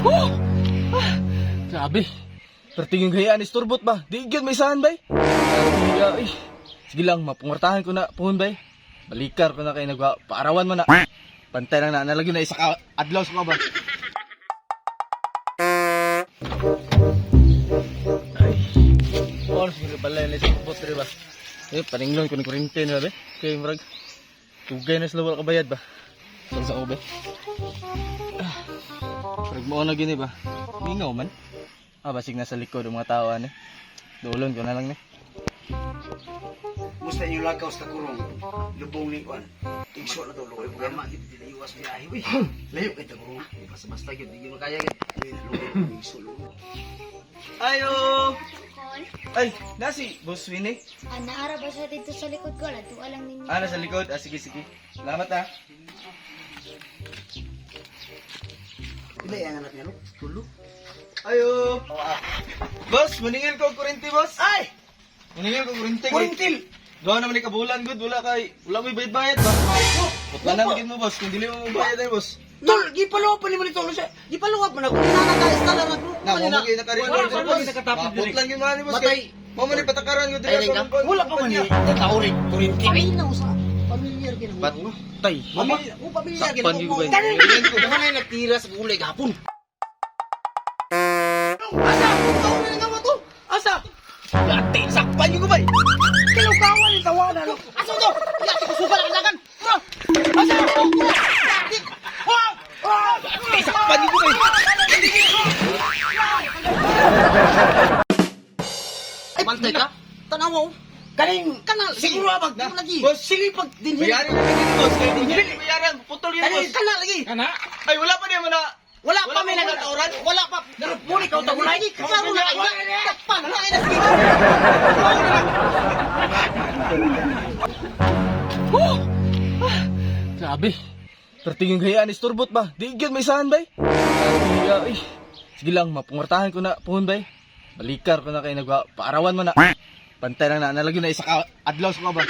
Oh! Ah, grabe. Pertingin gayaan isturbot ba? Di gyud may saan bay. Ay, ay. Sige lang, mapungwartahan ko na puhon bay. Balikar ko na kay nagwa paarawan mo na. Pantay lang na nalagyo na isa ka adlaw sa ba. Ay. Oras mo pala ni sa bot diri ba. Eh, paninglon ko ni kuryente na ba? Kay murag tugay na sila wala kabayad ba. Pag sa ube. Ah, murag mao na gini ba? Mingaw man. Ah, basig nasa likod ang mga tao ani. Dulon ko na lang ni. Musta inyo lakaw sa kurong lubong ni Juan. Igso na to luoy ko gama gid dili iwas biyahe uy. Layo kay ta kurong. Basta basta gyud, di gyud makaya gyud. Uy, luoy igso luoy. Ayo. Call? Ay, nasi Boss Winnie. Ah, naara ba siya dito sa likod ko? Natuwa lang ninyo. Ah, nasa likod. Ah, sige, sige. Salamat ah. Pila yang anak niya no? Tulo. Ayo. Boss, maningil ko og kuryente, boss. Ay! Maningil ko og kuryente. Kurintil! Duha naman ni kabulan good, wala kay wala mo'y bayad-bayad ba? Putla na gid mo, boss. Kung dili mo mobayad ay, boss. Tol, gipaluwa pa ni mo ni tol siya. Gipaluwa pa na ko nana ka istala na ko. Na, mo mo nakarecord, Wala pa boss. man nakatapos diri. Putlan gyud man ni boss. Matay. Mo man ni patakaran gyud Ay, diri ka? Wala pa man ni taorik kurintil. Ay na usa. Pamilyar gyud ang Patay. Pamilya, oh, pamilyar gyud Sakpan gyud ko ba? Kani na nagtira sa gulay gahapon. Asa? Ikaw na nga mo to. Asa? Yati, sakpan gyud ko ba? Kilukawan ni tawanan. Asa to? Yati ko sugal ang dagan. Asa? Yati, sakpan gyud ko ba? Ay, bantay ka. Tanawa oh. Kaning Kanal siguro abag Na, lagi. Boss, silipag din. Bayaran na gid boss. Kay di dili bayaran, putol gyud Kani boss. kana lagi. Kana? Ay, wala pa niya man na. Wala pa Wala may pa nagkatauran. Wala pa. Muli ka utang lagi. Klaro na kayo. Takpan na ay nagsigo. Oh! Ah, grabe. Pertingin gayaan isturbot ba? Di gyud may saan bay. Ay, ay. Sige lang, mapungwartahan ko na puhon bay. Balikar ko na kay nagwa paarawan mo na. Pantay lang na nalagyo na isa ka adlaw sa ba.